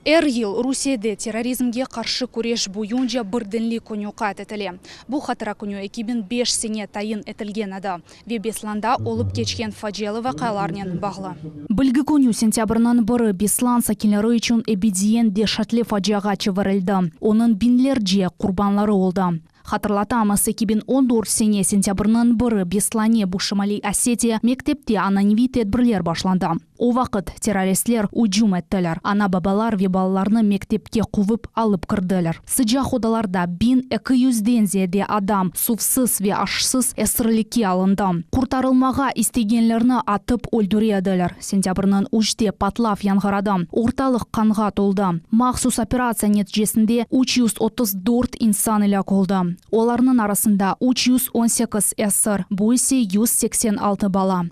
Er yıl Rusiyede terrorizmge qarşı küreş boyunca birdinlik künü qayd etile. Bu hatıra künü 2005 sene tayin etilgen edi ve Beslanda olıp keçken facialı vaqialarnen bağlı. Bilgi künü sentâbrniñ biri Beslan sakinleri içün ebediyen deşetli faciağa çevirildi, onıñ biñlerce qurbanları oldı. Hatırlatamız, 2014 sene sentâbrniñ biri Beslane, bu Şimaliy Osetiya, mektepte ananeviy tedbirler başlandı. O vaqıt terroristler ücüm ettiler, ana-babalar ve balalarnı mektepke quvıp alıp kirdiler. Sıcaq odalarda 1200-den ziyade adam suvsız ve aşsız esirlikke alındı. Qurtarılmağa istegenlerni atıp öldüre ediler. Sentâbrniñ üçte patlav yañğıradı, ortalıq qanğa toldı. Mahsus operatsiya neticesinde 334 insan elâk oldı, olarnıñ arasında 318 esir, bu ise 186 bala.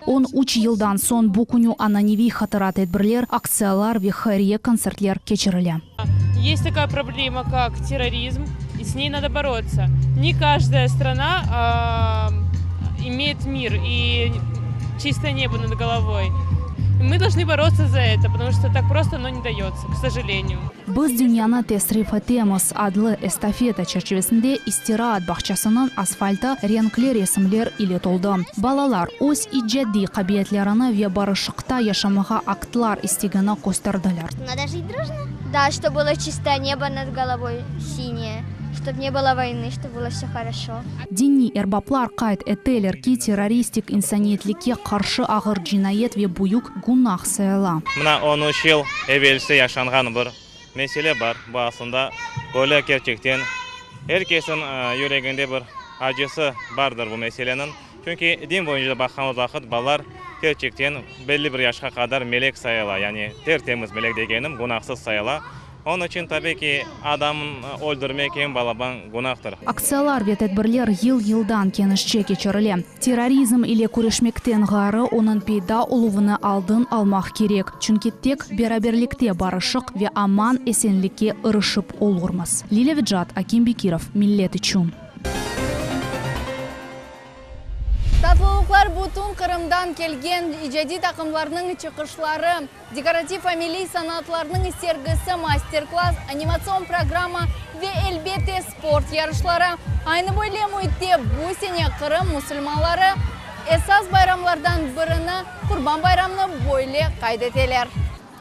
13 yıldan soñ bu künü ananeviy hatıra tedbirler, aktsiyalar ve hayriye kontsertler keçirile. Есть такая проблема, как терроризм, и с ней надо бороться. Не каждая страна имеет мир и чистое небо над головой. И мы должны бороться за это, потому что так просто оно не дается, к сожалению. Biz dünyanı tesrif etemiz adlı estafeta çerçivesinde istiraat bağçasınıñ asfaltı renkli resimler ile toldı. Balalar öz icadiy qabiliyetlerini ve barışıqta yaşamağa aqtlar istegini kösterdiler. Надо жить дружно. Да, чтоб было чистое небо над головой, синее, чтоб не было войны, чтоб было все хорошо. Diniy erbaplar qayd eteler ki, terroristik insaniyetlikke qarşı ağır cinayet ve büyük günah sayıla. Mına 13 yıl evelsi yaşanğan bir mesele bar. Bu aslında böyle kerçekten er kesniñ yüreginde bir acısı bardır bu meseleniñ. Çünki din boyunca da baqqanımız vaqıt balalar kerçekten belli bir yaşqa qadar melek sayıla, yani ter-temiz melek degenim, günahsız sayıla. Onıñ içün, tabiy ki, adam öldürmek eñ balaban günahtır. Aktsiyalar ve tedbirler yıl-yıldan kenişçe keçirile. Terrorizm ile küreşmekten ğayrı, onıñ peyda oluvını aldın almaq kerek, çünki tek beraberlikte barışıq ve aman-esenlikke irişip olurmız. Lilâ Vecat, Akim Bekirov, Millet içün. Tatlılıqlar bütün Qırımdan kelgen icadiy taqımlarnıñ çıqışları, dekorativ-ameliy sanatlarnıñ sergisi, master-klass, animatsion programma ve, elbette, sport yarışları. Aynı böyle müitte bu sene Qırım musulmanları esas bayramlardan birini, Qurban bayramını böyle qayd eteler.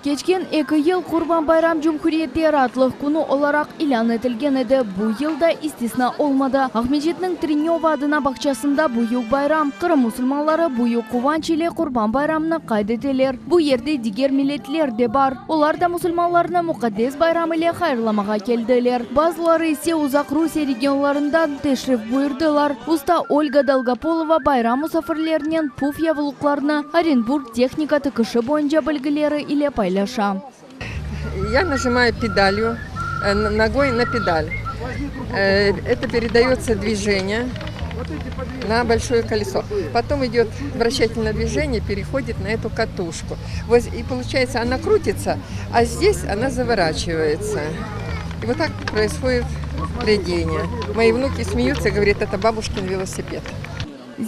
Keçken eki yıl Qurban bayram cumhuriyette raatlıq künü olaraq ilân etilgen edi. Bu yıl da istisna olmadı. Aqmescitniñ Trenöva adına bağçasında büyük bayram. Qırım musulmanları büyük quvanç ile Qurban bayramını qayd eteler. Bu yerde diger milletler de bar. Olar da musulmanlarnı muqaddes bayram ile hayırlamağa keldiler. Bazıları ise uzaq Rusiye regionlarından teşrif buyurdılar. Usta Olga Dolgopolova bayram musafirlerinen puf yavluqlarnı Orenburg tehnika tikişi boyunca bilgileri ile paylaşa. Ya najimаю pedalью, nogой na pedal. Это передается движение на большое колесо. Потом идет вращательное движение, переходит на эту катушку. И получается, она крутится, а здесь она заворачивается. И вот так происходит прядение. Мои внуки смеются, говорят, это бабушкин велосипед.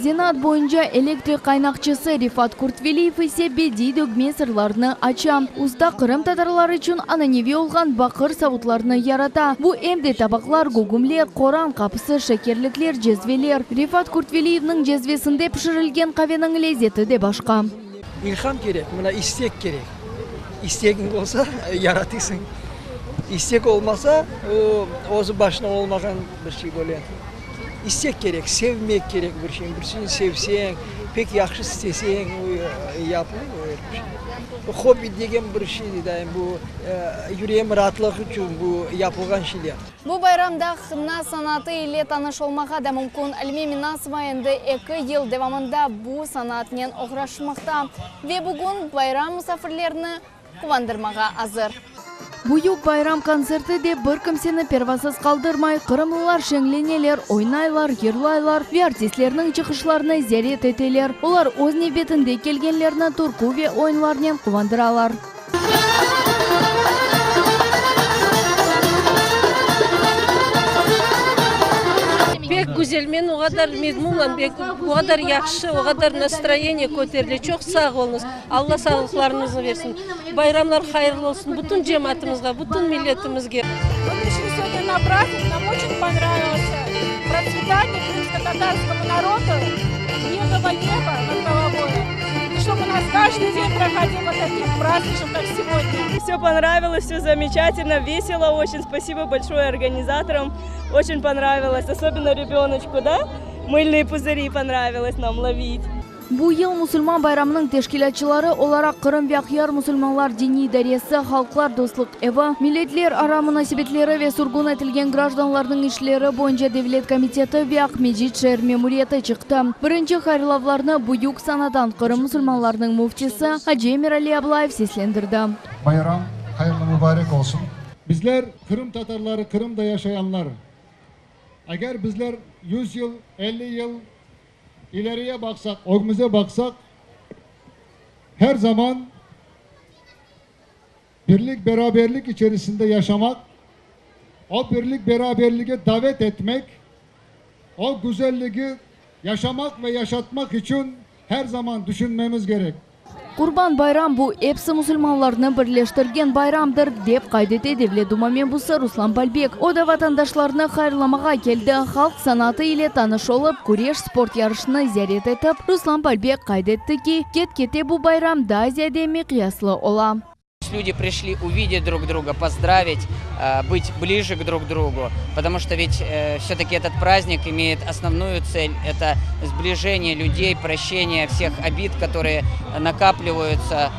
Zenaat boyunca elektrik qaynaqçısı Refat Kurtveliyev ise bediy dögme sırlarını aça. Usta qırımtatarlar içün ananeviy olğan baqır savutlarnı yarata. Bu em de tabaqlar, gügümler, qoran qapısı, şekerlikler, cezveler. Refat Kurtveliyevniñ cezvesinde pişirilgen qaveniñ lezeti de başqa. İlham kerek, mına istek kerek. İstegiñ olsa, yaratısıñ. İstek olmasa, o, özü başına olmağan bir şey böyle. İstek kerek, sevmek kerek bir şeyni. Bir şeyni sevseñ, pek yahşı isteseñ, o yapılır o er bir şey. Hobbi degen bir şey, bu yüreğim raatlığı içün bu yapılğan şeyler. Bu bayramda hna sanatı ile tanış olmağa da mümkün. Alime Minasova endi eki yıl devamında bu sanatnen oğraşmaqta ve bugün bayram musafirlerini quvandırmağa azır. Büyük bayram kontserti de bir kimseni pervasız qaldırmay. Qırımlılar şeñleneler, oynaylar, yırlaylar ve artistlerniñ çıqışlarını ziyaret eteler. Olar öz nevbetinde kelgenlerni türkü ve oyunlarnen quvandıralar. Pek güzel. güzel, men o qadar memnunam, o qadar yahşı, o qadar nastroyeniye köterile, çoq sağ oluñız, Alla sağlıqlarıñıznı versin, bayramlar hayırlı olsun bütün cemaatımızğa, bütün milletimizge. Mı prişli segodnâ na prazdnik, nam oçen ponravilosâ protsvetaniye krımsko-tatarskomu narodu, mirnogo neba nad головою, i ştob u nas každый den prohodil vot takim prazdniçnym, kak segodnâ. Vse ponravilos, vse zamečatelno, veselo oçen, spasibo bolşoye organizatoram, oçen ponravilos, osobenno rebenoçku, da, mılnıye puzıri ponravilos nam lovit. Bu yıl musulman bayramınıñ teşkilâtçıları olaraq Qırım ve Aqyar musulmanlar diniy idaresi, Halqlar dostluq evi, Milletlerara munasebetleri ve sürgün etilgen grajdanlarnıñ işleri boyunca devlet komiteti ve Aqmescit şeer memuriyeti çıqtı. Birinci hayırlavlarnı büyük sanadan Qırım musulmanlarınıñ müftisi acı Emirali Ablayev seslendirdi. Bayram hayırlı mübarek olsun! Bizler, qırımtatarları, Qırımda yaşayanlar, eger bizler yüz yıl, 50 yıl ileriye baqsaq, ögümüze baqsaq, her zaman birlik beraberlik içerisinde yaşamaq, o birlik beraberlige davet etmek, o güzelligi yaşamaq ve yaşatmaq içün her zaman düşünmemiz gerek. Qurban bayram, bu epsi musulmanlarnı birleştirgen bayramdır, dep qayd ete Devlet Duma mebusı Ruslan Balbek. O da vatandaşlarnı hayırlamağa keldi. Halq sanatı ile tanış olıp, küreş sport yarışını ziyaret etip, Ruslan Balbek qayd etti ki, ket-kete bu bayram daa ziyade miqyaslı ola. Люди пришли увидеть друг друга, поздравить, быть ближе к друг другу, потому что ведь все-таки этот праздник имеет основную цель – это сближение людей, прощение всех обид, которые накапливаются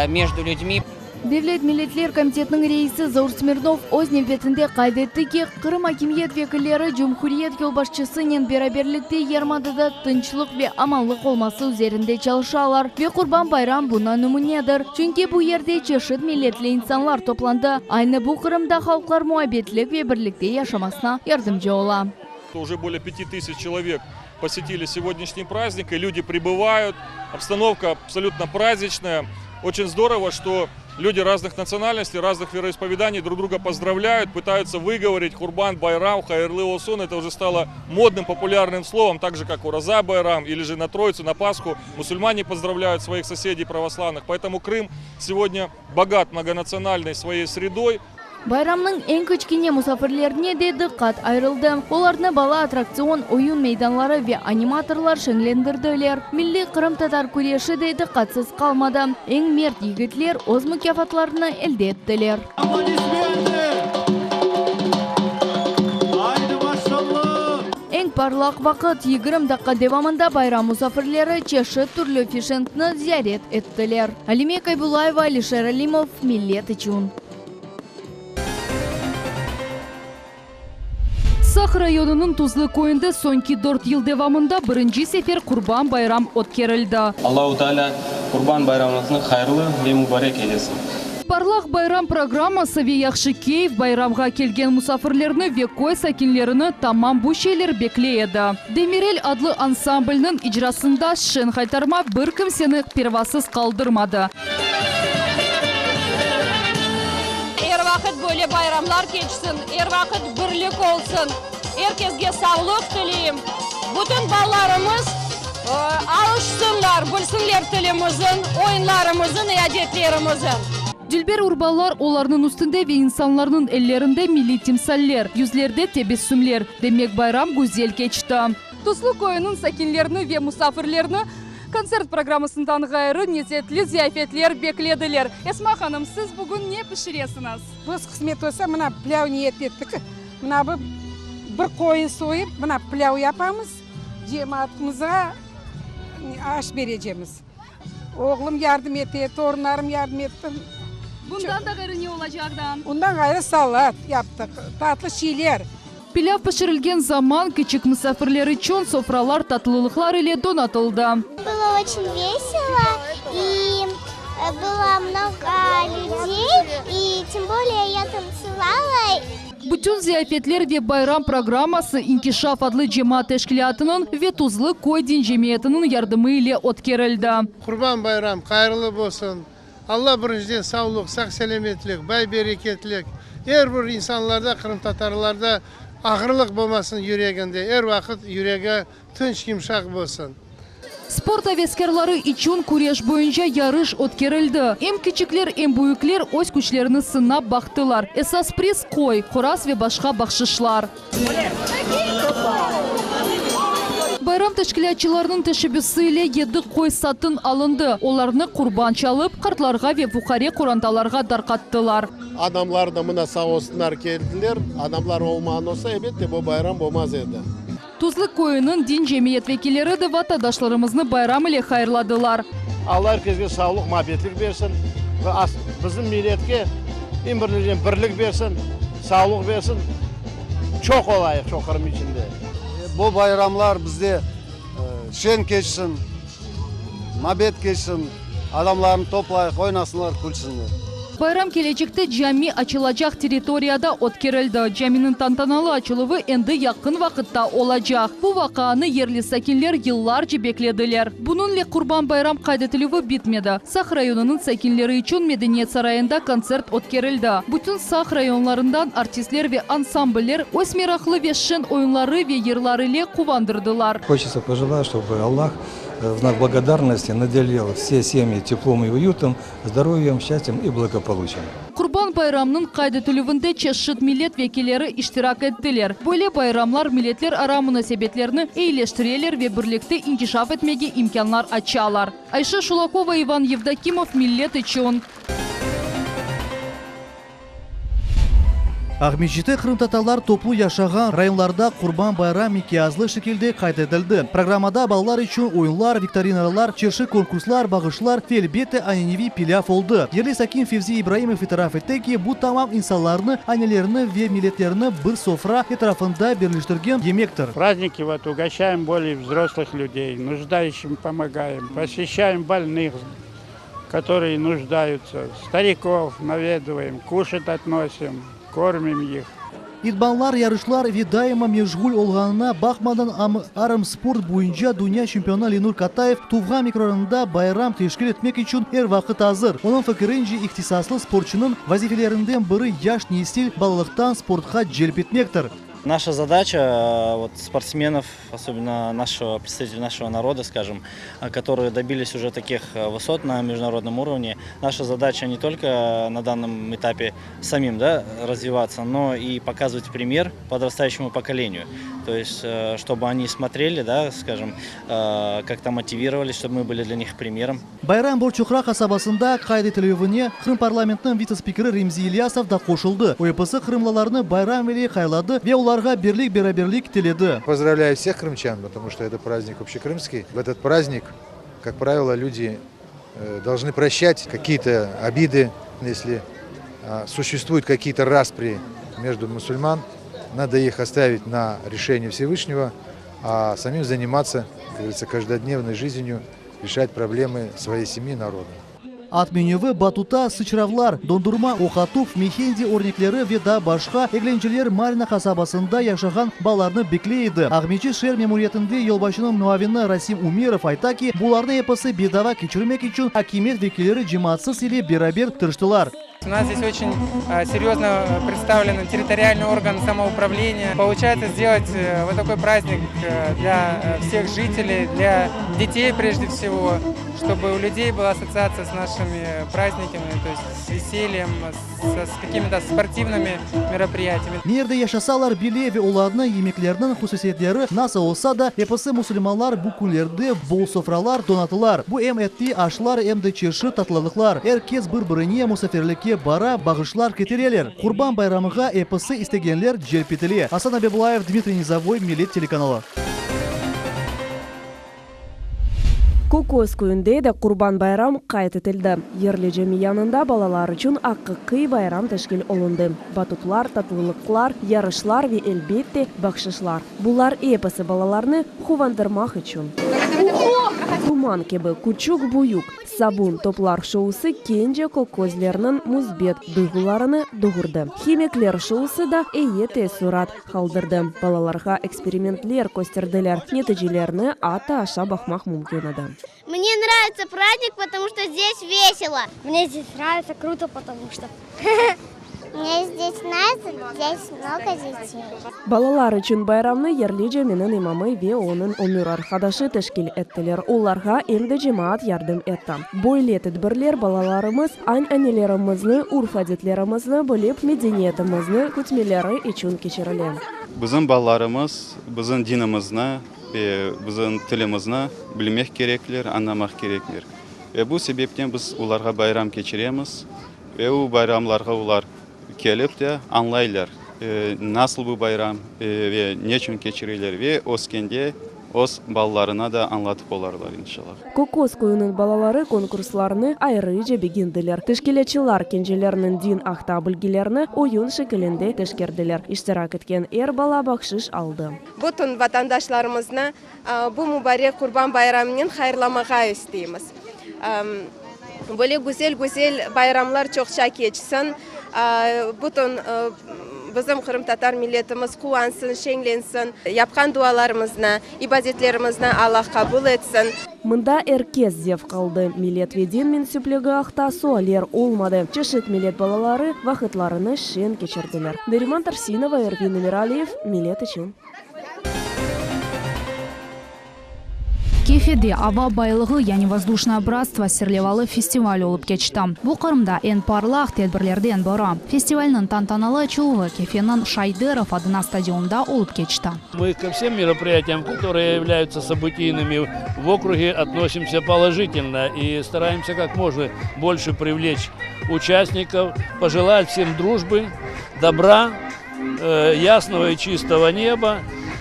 между людьми. Devlet milletler komitetiniñ reisi Zaur Smirnov öz nevbetinde qayd etti ki, Qırım akimiyet vekilleri cumhuriyet yolbaşçısınen beraberlikte yarımadada tınçlıq ve amanlıq olması üzerinde çalışalar ve Qurban bayram buña nümünedir, çünki bu yerde çeşit milletli insanlar toplandı, aynı bu Qırımda halqlar muabbetlik ve birlikte yaşamasına yardımcı ola. Уже более 5000 человек посетили сегодняшний праздник, и люди прибывают. Обстановка абсолютно праздничная. Очень здорово, что люди разных национальностей, разных вероисповеданий друг друга поздравляют, пытаются выговорить Курбан Байрам, Хайырлы олсун. Это уже стало модным, популярным словом, так же, как Ураза Байрам или же на Троицу, на Пасху. Мусульмане поздравляют своих соседей православных. Поэтому Крым сегодня богат многонациональной своей средой. Bayramnıñ eñ kiçkene musafirlerine de diqqat ayırıldı. Olarnı bala attraktsion, oyun meydanları ve animatorlar şeñlendirdiler. Milliy qırımtatar küreşi de diqqatsız qalmadı. Eñ mert yigitler öz mukâfatlarını elde ettiler. Eñ parlaq vaqıt, 20 daqqa devamında bayram musafirleri çeşit türlü fişenkni ziyaret ettiler. Alime Kaybulayeva, Alişer Alimov, Millet içün. Saq rayonınıñ Tuzlı köyünde soñki dört yıl devamında birinci sefer Qurban bayram ötkerildi. Allahu Teala Qurban bayramıñıznı hayırlı ve mubarek eylesin. Parlaq bayram programması ve yahşı keyf bayramğa kelgen musafirlerni ve köy sakinlerini tamam bu şeyler bekley edi. Demirel adlı ansamblniñ icrasında şeñ haytarma bir kimseni pervasız qaldırmadı. Er vaqıt böyle bayramlar keçsin, er vaqıt birlik olsun. Er kesge sağlıq tileyim. Bütün balalarımız alışsınlar, bilsinler tilimizin, oyunlarımızın e adetlerimizin. Dülber urbalar, olarnıñ üstünde ve insanlarnıñ ellerinde milliy timsaller, yüzlerde tebessümler. Demek, bayram güzel keçti. Tuzlu köyüniñ sakinlerini ve musafirlerini Kontsert programmasından ğayrı nezetli ziyafetler beklediler. Esma hanım, siz bugün ne pişiresiñiz? Biz qısmet olsa, mına plâv niyet ettik. Mına bu bir qoyun soyıp, mına plâv yapamız, cemaatımızğa aş berecemiz. Oğlum yardım ete, torunlarım yardım etti. Bundan da ğayrı ne olacaq daa? Bundan ğayrı salat yaptıq, tatlı şeyler. Pilâv pişirilgen zaman kiçik musafirler içün sofralar tatlılıqlar ile donatıldı. Было очень весело и было много людей, и тем более я танцевала. Bütün ziyafetler ve bayram programması İnkişaf adlı cemaat teşkilâtınıñ ve Tuzlı köy din cemiyetiniñ yardımı ile ötkerildi. Qurban bayram hayırlı bolsun! Alla birinciden savluq, sağ-selâmetlik, bay-bereketlik er bir insanlarda, qırımtatarlarda. Ağırlıq bolmasın yüreginde, er vaqıt yüregi tınç, yımşaq bolsun. Sport aveskârları içün küreş boyunca yarış ötkerildi. Em kiçikler, em büyükler öz küçlerini sınap baqtılar. Esas priz, qoy, qoraz ve başqa bahşışlar. Bayram teşkilâtçılarınıñ teşebbüsi ile yedi qoy satın alındı. Olarnı qurban çalıp, qartlarğa ve fuqare qorantalarğa darqattılar. Adamlar da mına sağ olsunlar keldiler. Adamlar olmağan olsa, elbette, bu bayram olmaz edi. Tuzlı köyüniñ din cemiyet vekilleri de vatandaşlarımıznı bayram ile hayırladılar. Alla er kesge sağlıq, mabetlik bersin ve bizim milletke eñ birinciden birlik bersin, sağlıq bersin, çoq olayıq çoq Qırım içinde. Bu bayramlar bizde şeñ keçsin, mabet keçsin, adamlarnı toplayıq, oynasınlar, külsinler. Bayram kelecekte cami açılacaq territoriyada ötkerildi. Caminiñ tantanalı açıluvı endi yaqın vaqıtta olacaq. Bu vaqıanı yerli sakinler yıllarca beklediler. Bunıñle Qurban bayram qayd etilüvi bitmedi. Saq rayonınıñ sakinleri içün Medeniyet sarayında kontsert ötkerildi. Bütün Saq rayonlarından artistler ve ansambller öz meraqlı ve şeñ oyunları ve yırları ile quvandırdılar. Хочется пожелать, чтобы Аллах в знак благодарности наделил все семьи теплом и уютом, здоровьем, счастьем и благополучием. Qurban bayramnıñ qayd etilüvinde çeşit millet vekilleri iştirak ettiler. Böyle bayramlar milletlerara munasebetlerni eyileştireler ve birlikte inkişaf etmege imkânlar açalar. Ayşe Şulakova, İvan Yevdokimov, Millet içün. Aqmescitte qırımtatarlar toplu yaşağan rayonlarda Qurban bayram miqyaslı şekilde qayd etildi. Programmada balalar içün oyunlar, viktorinalar, çeşit konkurslar, bağışlar ve, elbette, ananeviy pilâv oldı. Yerli sakin Fevzi İbraimov itiraf etti ki, bu tamam insanlarnı, ailelerini ve milletlerini bir sofra etrafında birleştirgen yemektir. Prazdniki vot ugoşçaem bolее vzroslых ľudей, нуждающим pomogaem, poseşçaem bolных, kotorые нуждаются, starikov naveduvaem, kuşat otnosim, kormim ih. İdmanlar, yarışlar ve daima meşğul olğanına baqmadan armsport boyunca dünya çempionı Lenur Katayev tuvğan mikrorayonında bayram teşkil etmek içün er vaqıt azır. Onıñ fikirince, ihtisaslı sportçunıñ vazifelerinden biri yaş nesil balalıqtan sportqa celp etmektir. Наша задача, вот, спортсменов, особенно нашего, представителей нашего народа, скажем, которые добились уже таких высот на международном уровне, наша задача не только на данном этапе самим, да, развиваться, но и показывать пример подрастающему поколению. То есть, чтобы они смотрели, да, скажем, как-то мотивировались, чтобы мы были для них примером. Bayram Borçoqraq qasabasında qayd etilüvine Qırım parlamentiniñ vitse-spikeri Remzi İlyasov da qoşuldı. O episi qırımlılarnı bayram ile hayırladı ve olarğa birlik-beraberlik tiledi. Поздравляю всех крымчан, потому что это праздник общекрымский. В этот праздник, как правило, люди должны прощать какие-то обиды, если существуют какие-то распри между мусульман, надо их оставить на решение Всевышнего, а самим заниматься, как говорится, каждодневной жизнью, решать проблемы своей семьи, народа. At minüvi, batutta sıçravlar, dondurma, oq atuv, mihendi örnekleri ve daa başqa eglenceler Marina qasabasında yaşağan balalarnı bekley edi. Aqmescit şeer memuriyetinde yolbaşçınıñ muavini Rasim Umerov ayta ki, bularnı episi bedava keçirmek içün akimiyet vekilleri cemaatsız ile beraber tırıştılar. У нас здесь очень серьезно представлен территориальный орган самоуправления. Получается сделать вот такой праздник для всех жителей, для детей прежде всего, чтобы у людей была ассоциация с нашими праздниками, то есть с весельем, с, с какими-то спортивными мероприятиями. Ne yerde yaşasalar bile ve olarnıñ yemekleriniñ hususiyetleri nasıl olsa da, episi musulmanlar bu künlerde bol sofralar donatılar. Bu em etli aşlar, em de çeşit tatlılıqlar. Er kes bir-birine musafirlikke bara, bağışlar ketireler. Qurban bayramığa episi istegenler celp etile. Asan Abibullayev, Dmitriy Nizovoy, Millet telekanalı. Kököz köyünde de Qurban bayram qayd etildi. Yerli cami yanında balalar içün aqiqiy bayram teşkil olundı. Batutlar, tatlılıqlar, yarışlar ve, elbette, bahşışlar. Bular episi balalarnı quvandırmaq içün. Tuman kibi küçük-büyük sabun toplar şousı kence köközlerniñ müsbet duyğularını doğurdı. Himikler şousı da eyi teessurat qaldırdı. Balalarğa eksperimentler kösterdiler, neticelerni atta aşap baqmaq mümkün edi. Mne nravitsya prazdnik, potomu çto zdes veselo. Mne zdes nravitsya, kruto, potomu çto. Mne zdes nravitsya, zdes mnogo detey. Balalar içün bayramnı yerli caminiñ imamı ve onıñ ömür arqadaşı teşkil ettiler, olarğa em de cemaat yardım etti. Böyle tedbirler balalarımız añ-anelerimizni, urf-adetlerimizni bilip, medeniyetimizni kütmeleri içün keçirile. Bizim balalarımız bizim dinimizni ve bizim tilimizni bilmek kerekler, añlamaq kerekler. Ve bu sebepten biz olarğa bayram keçiremiz ve o bayramlarğa olar kelip de añlaylar, nasıl bu bayram ve neçün keçireler ve öskende öz balalarına da añlatıp olarlar, inşallah. Kököz köyüniñ balaları konkurslarnı ayrıca begendiler. Teşkilâtçılar kencelerniñ din aqta bilgilerini oyun şekilinde teşkerdiler. İştirak etken er bala bahşış aldı. Bütün vatandaşlarımıznı bu mubarek Qurban bayramınen hayırlamağa isteymiz. Böyle güzel-güzel bayramlar çoqça keçsin, bütün bizim qırımtatar milletimiz quvansın, şeñlensin, yapqan dualarımıznı, ibadetlerimizni Allah qabul etsin. Mında er kes zevq aldı, millet ve din mensüpligi aqta sualler olmadı, çeşit millet balaları vaqıtlarını şeñ keçirdiler. Neriman Tarsinova, Ervin Emiraliyev, Millet içün. Kefede Ava baylığı, yani Vozduşnoye bratstvo serlevalı festival olıp keçti. Bu Qırımda eñ parlaq tedbirlerden biri. Festivalniñ tantanalı açıluvı Kefeniñ Şayderov adına stadionda olıp keçti. Мы ко всем мероприятиям, которые являются событийными в округе, относимся положительно и стараемся как можно больше привлечь участников, пожелать всем дружбы, добра, ясного и чистого неба,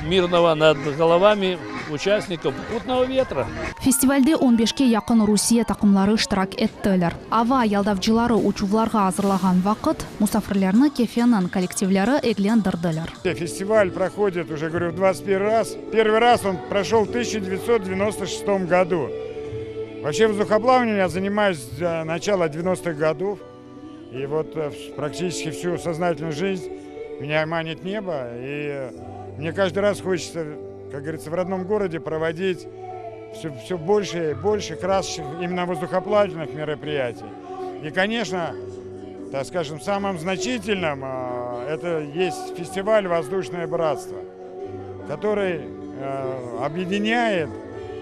мирного над головами участников, попутного ветра. Festivalde on beşke yaqın Rusiye taqımları iştirak ettiler. Ava yaldavcıları uçuvlarğa azırlağan vaqıt, musafirlerni Kefeniñ kollektivleri eglendirdiler. Festival проходит, уже говорю, в 21 раз. Первый раз он прошел в 1996 году. Вообще воздухоплаванием я занимаюсь с начала 90-х годов. И вот практически всю сознательную жизнь меня манит небо. И мне каждый раз хочется, как говорится, в родном городе проводить все, все больше и больше красочных именно воздухоплавательных мероприятий. И, конечно, так скажем, самым значительным это есть фестиваль «Воздушное братство», который объединяет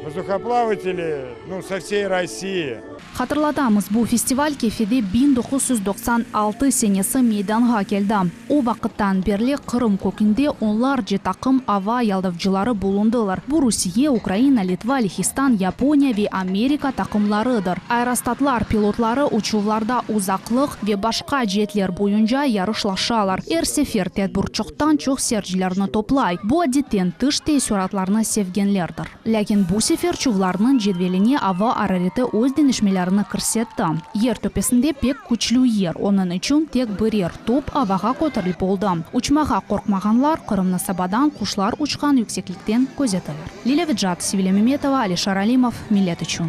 воздухоплавателей ну, со всей России. Hatırlatamız, bu festival Kefede 1996 senesi meydanğa keldi. O vaqıttan berli Qırım kökünde onlarca taqım ava yaldavcıları bulundılar. Bu Rusiye, Ukraina, Litva, Lehistan, Yaponiya ve Amerika taqımlarıdır. Aerostatlar pilotları uçuvlarda uzaqlıq ve başqa ceetler boyunca yarışlaşalar. Er sefer tedbir çoqtan-çoq seyircilerni toplay. Bu adetten tış teessüratlarnı sevgenlerdir. Lâkin bu sefer uçuvlarnıñ cedveline ava arareti öz deñişmelerini kirsetti. Yer töpesinde pek küçlü yel, onıñ içün tek birer top avağa köterilip oldı. Uçmağa qorqmağanlar Qırımnı sabadan quşlar uçqan yükseklikten közeteler. Lilâ Vecat, Sevilâ Memetova, Alişer Alimov, Millet içün.